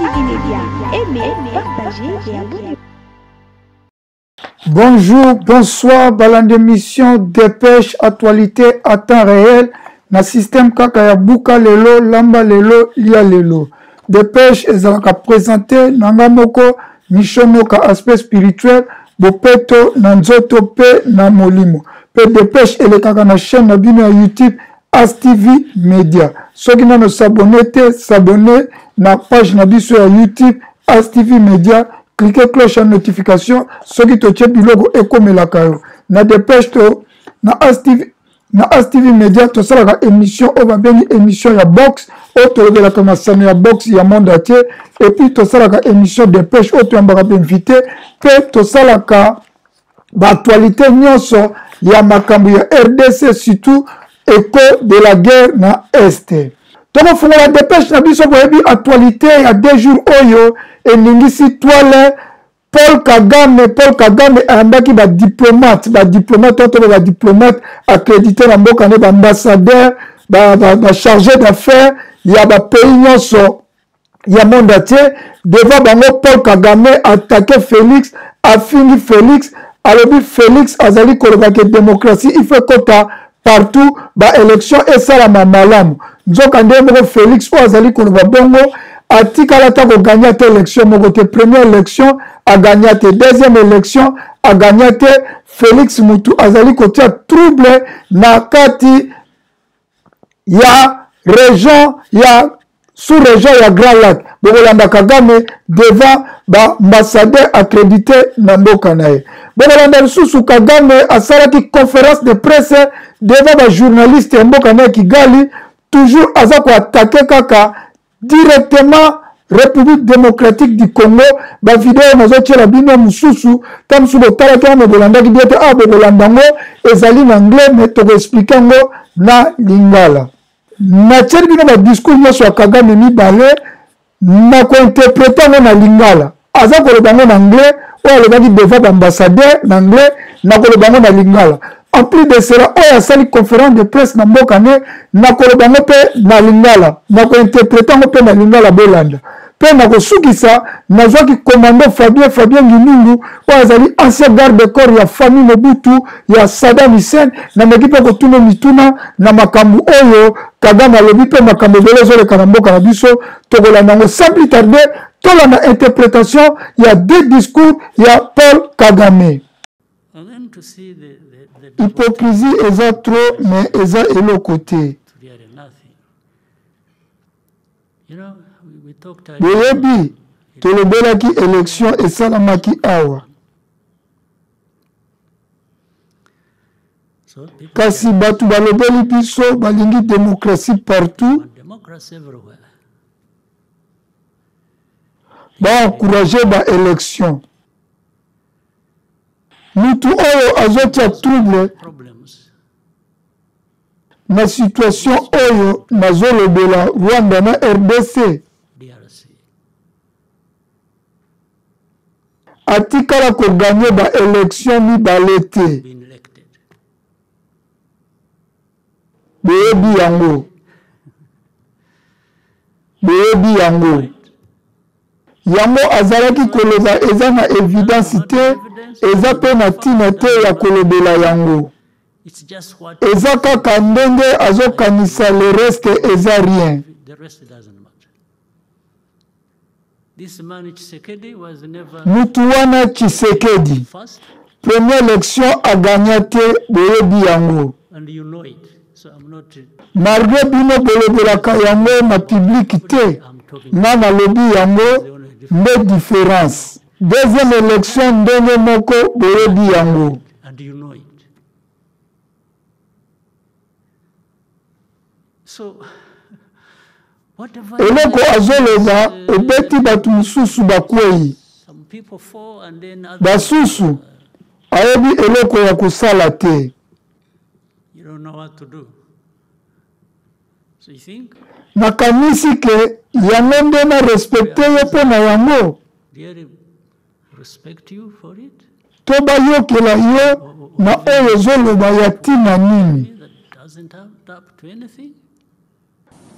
ASTV Media. Aimez, partagez et abonnez-vous. Bonjour, bonsoir, balandi émission Dépêche, actualité à temps réel, na système kaka ya buka lelo, lamba lelo, lia lelo. Dépêche ezalaka présenté na nga moko Michon Noka aspect spirituel, bopeto na nzoto pe na molimo. Pe Dépêche elekaka na chaîne na bino ya YouTube ASTV Media. Soki nano s'abonner te, s'abonner na page na biso ya YouTube ASTV Media, cliquez cloche ya notification soki totie biloko ekomelaka yo. Na Dépêche to na ASTV na ASTV Media tosalaka émission oyo babengi émission ya boxe oyo tolobelaka masano ya boxe ya monde entier et puis tosalaka émission Dépêche oyo toyambaka bainvité mpe tosalaka baactualité nyonso ya makambo ya rdc surtout echo de la guerre na est tokofungola depêche na biso boyebi actualité ya deux jours oyo eningisi toile paul kagame paul kagame ayambaki badiplomate badiplomate oyo tobe badiplomate accrédité na mboka nde baambassadeur bachargé ba, ba d'affaires ya bapays nyonso ya monde entier devant bango paul kagame attaque félix afingi félix alobi félix azali koloba ke démocratie il faut ekota partout baélection esalama malamu nzoka nde moko félix oyo azali koloba bongo atikala ata kogagna ata élection moko te première élection agagna te deuxième élection agagna te félix mutu azali kotia trouble na kati ya region ya sous region ya Grand Lac bokolanda Kagame devant ba ambassadeur accrédité na mboka na ye bokolanda lisusu Kagame asalaki conférence de presse devant ba journaliste ya mboka na ye Kigali toujours aza koatake kaka directement république démocratique du congo bavideo nazotyela bino mosusu ta mosusu botalaki yango me bolandaki bien te awa bokolanda yango ezali na anglais me tokoexplike yango na lingala natyeli bino badiscours nyonso ya kagame mibale na kointerprete yango na lingala aza koloba yango na anglais oyo alobaki devant baambassadeur na anglais nakoloba yango na lingala en plus de cela oyo asali conférence de presse na mboka ne nakoloba yango mpe na lingala nakointerprete yango mpe na lingala bolanda mpe nakosukisa nazwaki commando fabien fabien nginungu oyo azali ancien garde corps ya famille mobutu ya saddam hussein nameki mpe kotuna mituna na makambo oyo kagame alobi mpe makambo ebele ezoleka na mboka na biso tokolanda yango sans plus tarder tolanda interpretation ya deux discours ya paul kagame hypocrisie eza trop mais eza eloko te boyebi tolobelaki election esalamaki awa kasi bato balobeli biso balingi demokratie partout ba encourager ba election mutu oyo azotia trouble na situation oyo nazolobela rwanda na rdc atikala koganye ba election mibale te Boyebi yango. Boyebi yango. Yango azalaki koloba eza na evidence te, eza pe na tina te ya kolobela yango. Eza kaka ndenge azokanisa le reste eza rien. Mutu wana Tshisekedi première election a gagna te boyebi yango malgre bino bolobelaka yango na public te nga nalobi yango nde difference deuxième election ndenge moko boyebi yango eloko azoloba obeti bato mosusu bakwei basusu ayebi eloko ya kosala te nakanisi ke yango nde na respekte ye mpo na yango to bayokela yo na oyo ozoloba ya ntina nini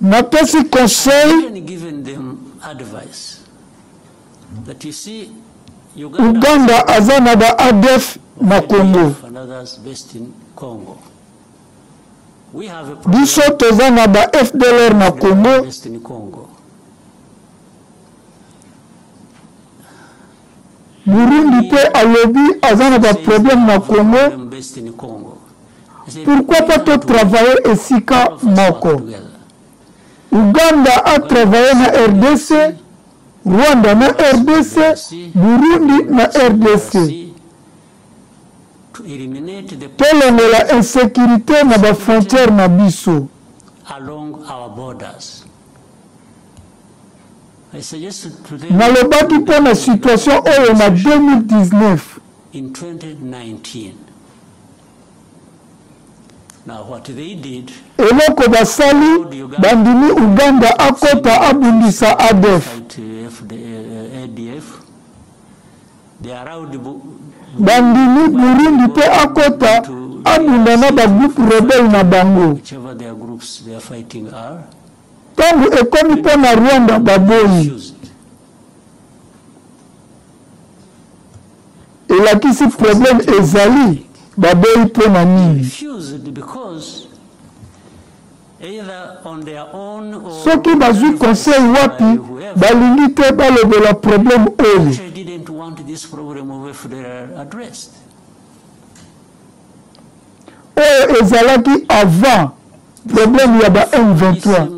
napesi conseil Uganda aza na ba ADF na Congo. Biso toza na ba FDLR na Congo. Burundi mpe alobi aza na ba problème na Congo. Pourquoi pas to travailler esika moko? Uganda a travailler na RDC, Rwanda na RDC, Burundi na RDC. Tolongola insécurité na ba frontières na biso. Nalobaki mpo na situation oyo na 2019. Eloko basali, bandimi Uganda akota abundisa ADF. Bandimi Burundi mpe akota abunda na ba groupe rebelle na bango. Ntango ekomi mpo na Rwanda baboyi. Elakisi problème ezali baboyi mpo na nini? Soki bazwi conseil wapi balingi te balobela problème oyo. Oyo ezalaki avant problème ya ba M23.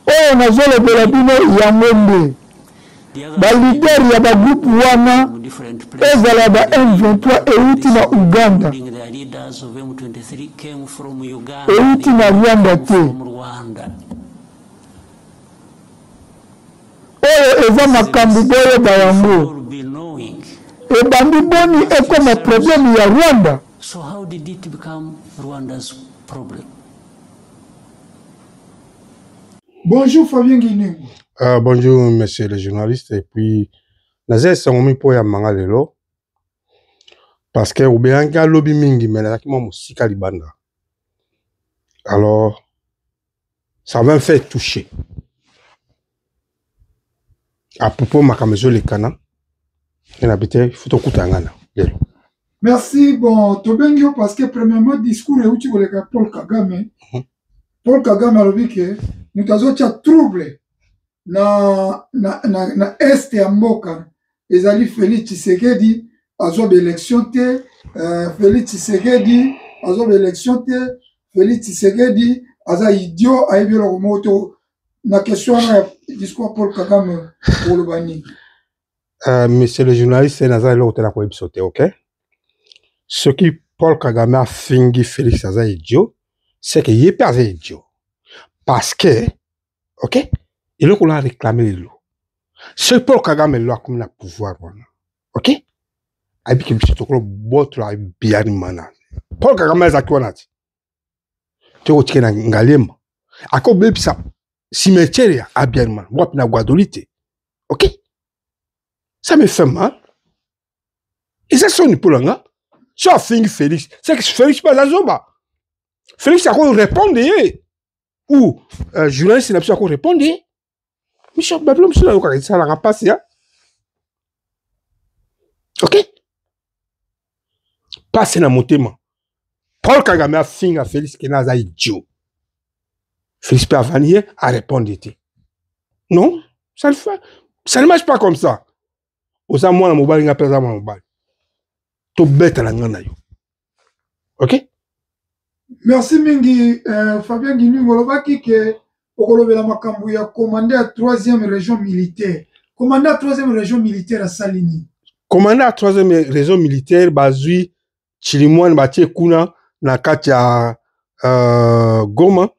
Oyo nazolobela bino yango nde ba leader ya ba groupe wana ezala ba M23 euti na Uganda euti na Rwanda te. Oyo eza makambu boyeba yango. Ebandi boni ekoma problème ya Rwanda? So how did it become Rwanda's problem? Bonjour Fabien Guinengo. Bonjour monsieur le journaliste et puis naza esango mi mpo ya manga lelo parce que obeyaki alobi mingi mais nazalaki mwa mosika libanda alors ça va me faire toucher à propos makambo ezolekana nde na bite fo tokuta nga na lelo. Merci. Bon, tobengi yo parce que premièrement discours euti koleka Paul Kagame. Paul Kagame alobi ke moto azotia trouble na est ya mboka ezali Félix Tshisekedi, azwa ba élection te, Félix Tshisekedi azwa ba élection te, Félix Tshisekedi aza idiot, ayebi eloko moko to na question wana ya discours Paul Kagame koloba nini? Monsieur le journaliste, naza eloko te na koyebisa te, ok? Soki Paul Kagame afingi Félix aza idiot, c'est que ye mpe aza idiot. Parce que, ok? Eloko na réclamer lelo. Soki Paul Kagame lelo akomi na pouvoir wana, ok? Ayebiki biso tokolo botola biani mana. Paul Kagame azalaki wana te. Tokotika na Ngaliema. Akobebisa cimetière ya Abiyarimana, wapi na Guadolite. Ok? Ça me fait mal. Eza soni mpo na nga. So afingi Félix, c'est que Félix mpe aza zoba. Félix ako répondre ye ou journaliste na biso ako répondre ye. Miso babilo mosusu nayokaka esalaka mpasi ya. Ok? Pasi na motema. Paul Kagame afinga Félix kena aza idiot. Félix mpe avandi ye a répondre te. Non, ça ne fait, ça ne marche pas comme ça. Oza mwana mobali nga mpe aza mwana mobali. Tobetala nga na yo. Ok? Merci mingi Fabien Guiningo, olobaki ke okolobela makambo ya commandant ya 3e région militaire. Commandant ya 3e région militaire asali nini? Commandant ya 3e région militaire bazwi Chilimwane batie kuna na kati ya Goma,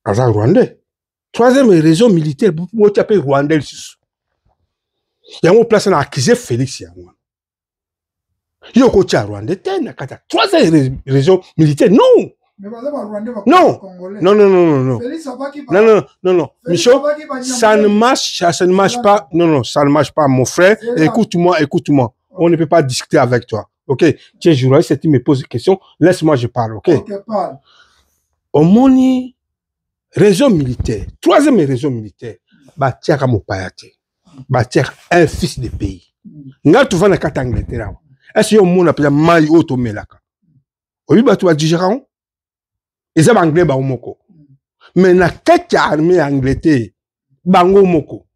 aza Rwandais. 3e région militaire botia pe Rwandais lisusu. Yango place na accusé Félix yango. Yo kotia Rwandais te na kati ya 3e région militaire, non. Mais baza ba Rwandais ba Non. Congolais. Non, non, non, non, non. Félix Abaki ba Non, non, non, non. Félix Michel, Abaki ba ça ne Nyamulenge. marche, ça, ça ne marche pas. Non, non, ça ne marche pas, mon frère. C'est là. Écoute-moi, écoute-moi. On ne peut pas discuter avec toi. Ok? Tu es journaliste, tu me poses des questions. Laisse-moi, je parle, ok? Ok, parle. Omoni réseau militaire, troisième réseau militaire, batiaka mopaya te, batiaka un fils de pays. Ngai tovanda kati Angleterre awa, est-ce yo omona mpenza mai oyo tomelaka? Oyebi bato badigera yango eza baanglais bango moko, mais na kati ya armée ya Angleterre bango moko.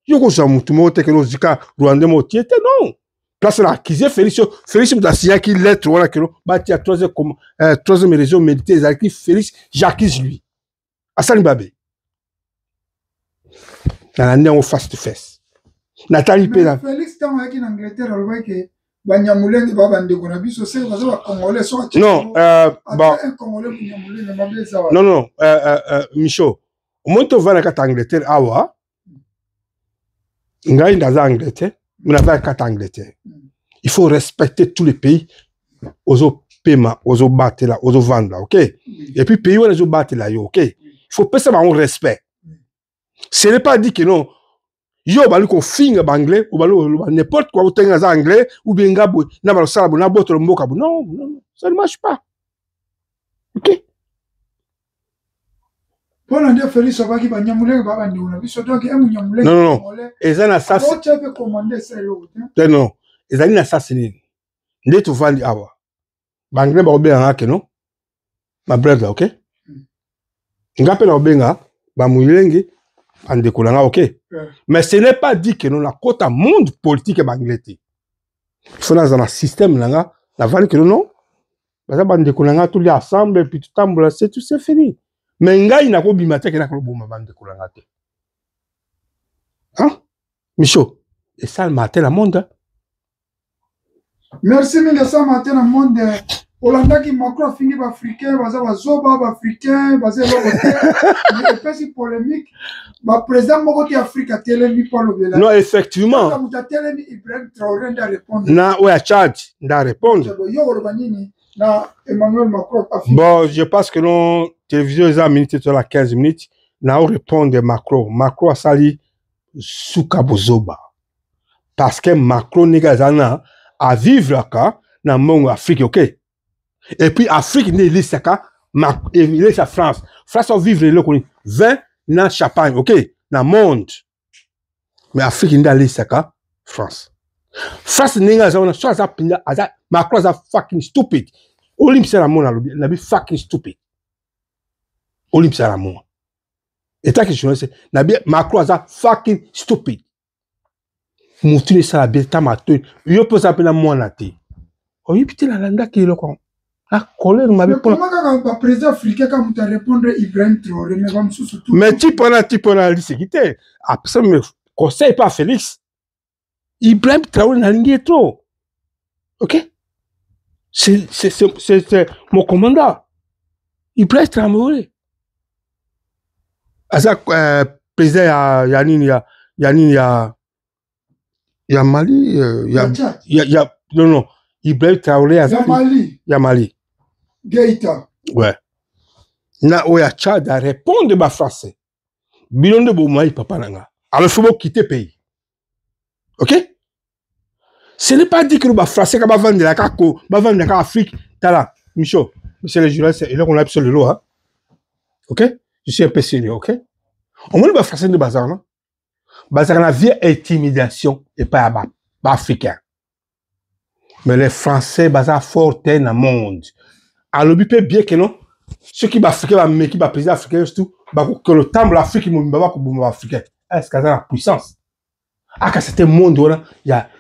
Yo kozwa motu moko te keno ozika rwandais moko tie te, non. Place na accuse Félix, Félix moto asignaki lettre wana keno batia troisième réseau militaire, ezalaki Félix, j'accuse lui, asali babe. Nalandi yango face to face, natali mpe na Félix ntango ayaki na Angleterre, alobaki ke Banyamulenge ba bandeko na biso, seke baza bacongolais. Soki non, bon, un Congolais Munyamulenge, mabe eza non non, Micho, omoni tovanda kati Angleterre awa, ngai naza Angleterre, naza kati Angleterre. Il faut respecter tous les pays ozopema, ozobatela, ozovanda, ok? Et puis pays wana ezobatela yo, ok? Il faut pesa bango respect. Ce n'est pas dit que non, yo obali kofinga baanglais, obali koloba n'importe quoi, otenga aza anglais ou bien nga boye na balosala boye na botolo mboka boye. Non, non, non, ça ne marche pas, ok? Mpona nde Félix abaki Banyamulenge ba bandeko na biso, donc e Munyamulenge. Non, non, non, eza na sas otya mpe commande esa eloko te. Te, non, ezali na sasi nini nde tovandi awa, baanglais bakobenganga ke non, ma brother, ok? Nga mpe nakobenga bamulenge bandeko na nga, ok? Mais ce n'est pas dit que non, nakota monde politique ya baanglais te. Faut naza na système na nga, navandi ke non, baza bandeko na nga, tolia ensemble, puis totambola, c'est tout, c'est fini. Mais ngai nakobima te ke nakoloboma bandeko na nga te. Hein, Micho, esalema te na monde. Merci mingi. Esalema te na monde. Olandaki Macron afingi baafricain baza bazoba, baafricain baza eloko te, epesi polémique. Baprésident moko te Afrique atelemi mpo alobela. Non, effectivement. Moto atelemi, Ibrahim Traoré nde arépondre. Na oyo ya Tchad nde arépondre. Yo koloba nini na Emmanuel Macron? Bon, je pense que non, télévision eza minute tola 15 minutes na orépondre Macron. Macron asali suka bozoba, parce que Macron ndenge aza na avivraka na mbongo Afrique, ok? Et puis Afrique nde elisaka, elisa France. France ovivre eloko nini? Vin na champagne, ok, na monde. Mais Afrique nde alisaka France. France ndenge aza wana, so aza mpenza, aza Macron aza fucking stupid. Olimbisa na mona, alobi nabi fucking stupid. Olimbisa na mona etaki journaliste, nabi Macron aza fucking stupid. Motu esala bien ta matoi, yo mpe oza mpe na mwana te, oyebi te. Nalandaki eloko na colère mabe. Mpona kaka baprésident africain kaka moto arépondre, Ibrahim Traoré, mais bamosusu tout. Mais ti mpona ti mpona liseki te, apesa me conseil pa Félix. Ibrahim Traoré, nalingi ye trop, ok? C'est mon commandant, Ibrahim Traoré aza président ya nini, ya nini, ya Mali, ya non, non, Ibrahim Traoré aza ya Mali. Ya Mali. Geita. Ouais, na oyo ya Tchad a répondre bafrançais: bino nde bomai papa na nga, alors faut bokite pays, ok? Ce n'est pas dit que bafrançais ka bavandelaka ko bavandelaka Afrique. Tala Micho, monsieur le journaliste, eloko na biso lelo, hein? Ok, je suis un peu sérieux, ok? Omoni bafrançais nde bazala na bazalaka na vie intimidation epai ya baafricain, mais les Français baza fort te na monde. Alobi mpe bien ke non, soki baafricain bameki, baprésident africain surtout, bakokende otambola Afrique mobimba, bakoboma baafricain. Est ce que aza na puissance akasa te? Monde wana ya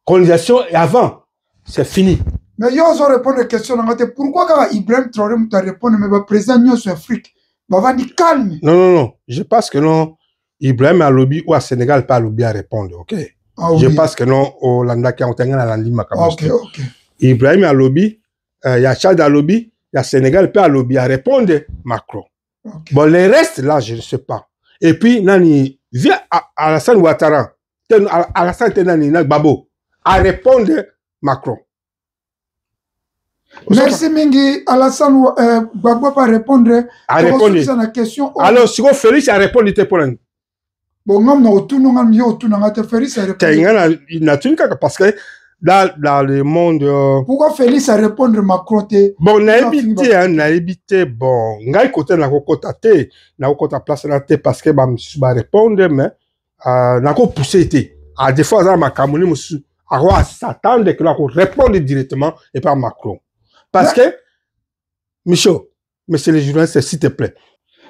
colonisation avant, c'est fini. Mais yo ozo répondre question na nga te. Pourquoi kaka Ibrahim Traoré moto arépondre, mais baprésident nyonso ya Afrique bavandi calme? Non, non, non, je pense que non, Ibrahim alobi, oyo ya Sénégal mpe alobi, arépondre, ok? Ah, oui. Je pense que non, olandaki yango te, ngai nalandi makambo. Ok. Ibrahim alobi, ya Tchad alobi, ya Sénégal mpe alobi, arépondre Macron. Bon, les restes là, je ne sais pas. Et puis nani via Alassane Ouattara te, Alassane te, nani na Gbagbo a répondre Macron. Merci mingi. Alassane Gbagbo pa répondre. A répondre na question. Alors sikoyo Félix a répondre te, mpo nani? Bon, ngam na otuna, ngam yo otuna nga te. Félix a te, nga natuni kaka parce que Dans le monde. Pourquoi Félix a répondre Macron te? Bon, nayebi te, hein, nayebi te. Bon, ngai kote nakokota te, nakokota place na te parce que ba misusu ba répondre, mais nakopousser te. À des fois, aza makambo ni mosusu ako s'attendre que nako répondre directement et par Macron. Parce que, Micho, monsieur le journaliste, s'il te plaît.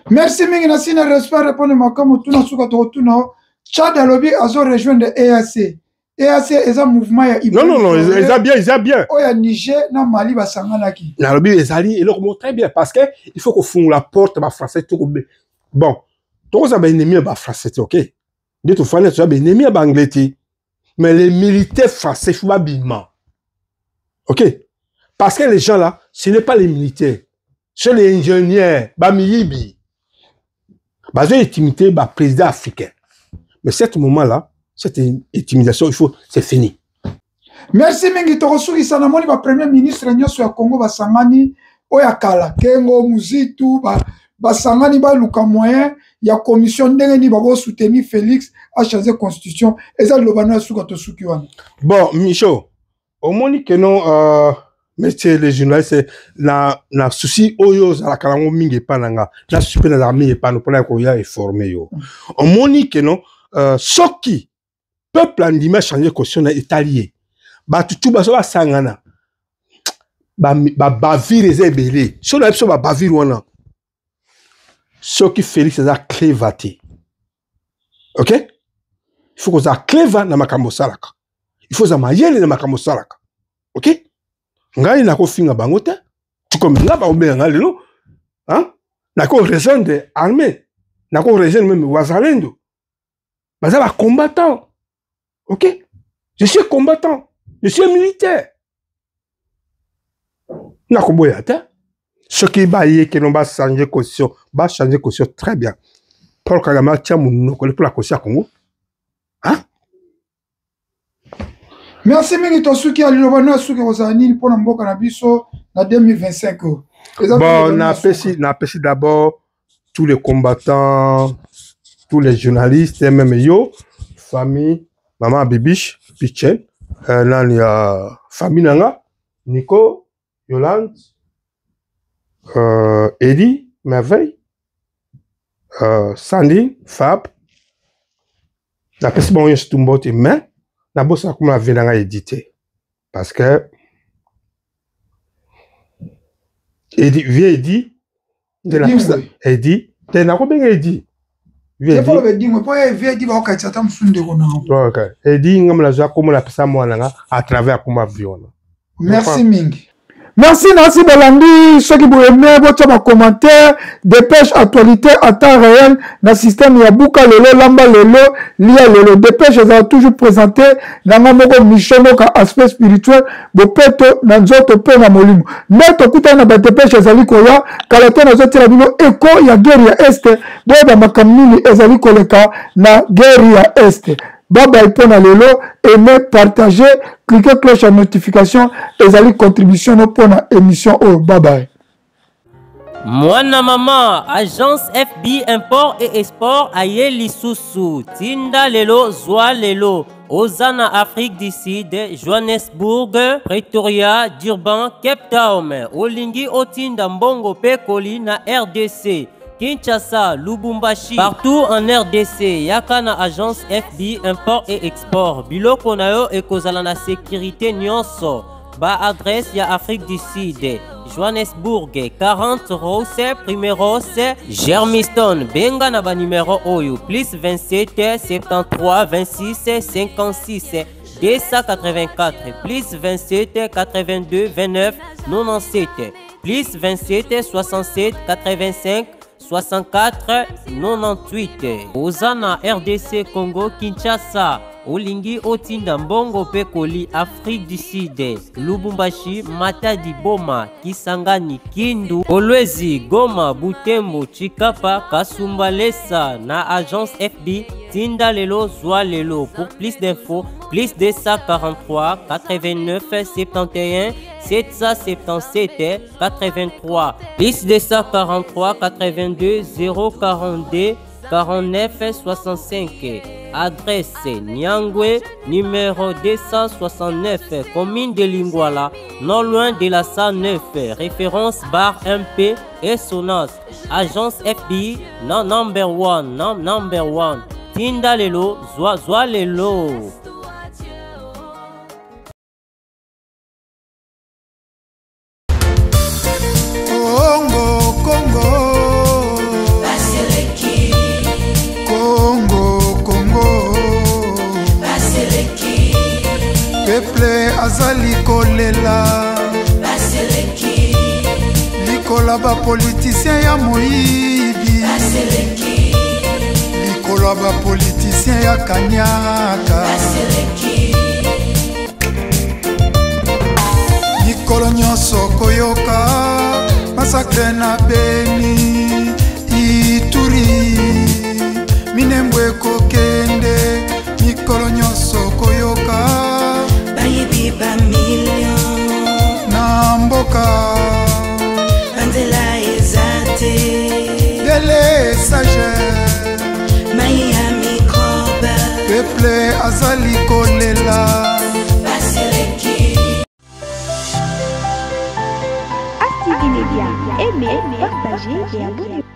Merci mingi na sina respect répondre makambo tuna suka tokotuna Tchad alobi azo rejoindre EAC. EAC eza mouvement ya Non, non, non, eza bien, eza bien. Oyo ya Niger na Mali basanganaki. Nalobi ezali eloko moko très bien parce que il faut kofungola porte ba français to bon, tokozala ba ennemi ya ba français te, OK? Nde tofandi toza ba ennemi ya ba anglais te. Mais les militaires français faut babima. OK? Parce que les gens là, ce n'est pas les militaires, ce sont les ingénieurs, ba miyibi. Bazo intimité ba président africain. Mais cet moment-là, cette intimidation, il faut, c'est fini. Merci mingi tokosukisa namoni ba premier ministre nyonso ya Congo basangani oyo ya kala Kengo Muzitu basangani baluka moyen ya commission ndenge nini bako soutenir Félix a changer constitution. Eza liloba na suka tosuki wana. Bon, Micho, omoni que non monsieur les journalistes na souci oyo ozalaka nango mingi epa na nga, na souci mpe nazalaka mingi epa na mpona koya eforme yo. Omoni que non, soki peuple andimi achanger constitution na etali ye, bato tu baso basangana, babavire eza ebele. Soki na biso babavire wana, soki Félix aza cleva te, ok, il faut kozala cleva na makambo osalaka, il faut ozala mayele na makambo osalaka, ok. Ngai nakofinga bango te, tukomi nga bakobenga nga lelo, hein? Nako rejoindre armée, nako rejoindre même wazalendo, baza ba combattant, ok. Je suis combattant, je suis militaire, nakoboya te. Soki baye ke non bachanger constitution, bachanger constitution très bien. Paul Kagame atia monoko mpo na constitution ya Congo, hein? Merci mingi tosuki ya liloba no suki kozala nini mpona mboka na biso na 2025 oyo? Bon, napesi d'abord tous les combattants, tous les journalistes, et même yo, famille, maman Bibiche, Pichen, nani, famille nanga, Nico, Yolande, Eddie, Merveille, Sandy, Fab, napesi bango nyonso tu mbote, mais nabosana komona vie nanga Eddie te, parce que Eddie, vieux Eddie, te napesa Eddie te, nakobenga Eddie. Eddie ngambo nazwa komona apesa mwana nga à travers akoma vie wana. Merci mingi. Merci Nancy Bolandi, soki boyeme botia ba commentaire, dépêche actualité à temps réel na système ya buka lelo lamba lelo lia lelo. Dépêche ezala toujours présenté na nga moko Michel Moka aspect spirituel bopeto na nzoto pe na molimo. Mais tokutana na ba dépêche ezali koya kala te, nazotiela bino écho ya guerre ya Est, boyeba makambo nini ezali koleka na guerre ya Est. Bye bye pour na lelo, aimez, partagez, cliquez cloche à notification, ezali contribution no pour na émission oyo. Bye bye. Mwana mama, agence FB Import et Export aye lisusu, tinda lelo zwa lelo, oza na Afrique du Sud, Johannesburg, Pretoria, Durban, Cape Town, olingi otinda mbongo pe koli na RDC, Kinshasa, Lubumbashi, partout en RDC, yaka na agence FB Import et Export, biloko na yo ekozala na sécurité nyonso. Ba adresse ya Afrique du Sud, Johannesburg, 40 Rose, Primeros, Germiston, benga na ba numéro oyo, plus 27 73 26 56 284, plus 27 82 29 97, plus 27 67 85 64 98. Oza na RDC Congo Kinshasa, olingi otinda mbongo pe koli Afrique du Sud, Lubumbashi, Matadi, Boma, Kisangani, Kindu, Kolwezi, Goma, Butembo, Tshikapa, Kasumbalesa na agence FB, tinda lelo zwa lelo. Pour plus d'infos, plus 243 89 71 777 83, plus 243 82 042 49 65. Adresse Nyangwe, numéro 269, commune de Lingwala, non loin de la 109, référence bar MP et Sonas. Agence FBI, non number one, non number one. Tinda lelo, zwa zwa lelo. Congo, Congo. Congo, Congo. Peuple azali kolela. Likola ba politicien ya moyibi. Likolo ya ba politicien ya kanyaka. Mikolo nyonso koyoka masakre na Beni, Ituri, Minembwe ekokende. Mikolo nyonso koyoka bayibi bamilio na mboka, banzela eza te, delesage mai ya mikrobe, peuple azali kolela. Baseleki. ASTV Media, aimez, partagez et abonnez-vous.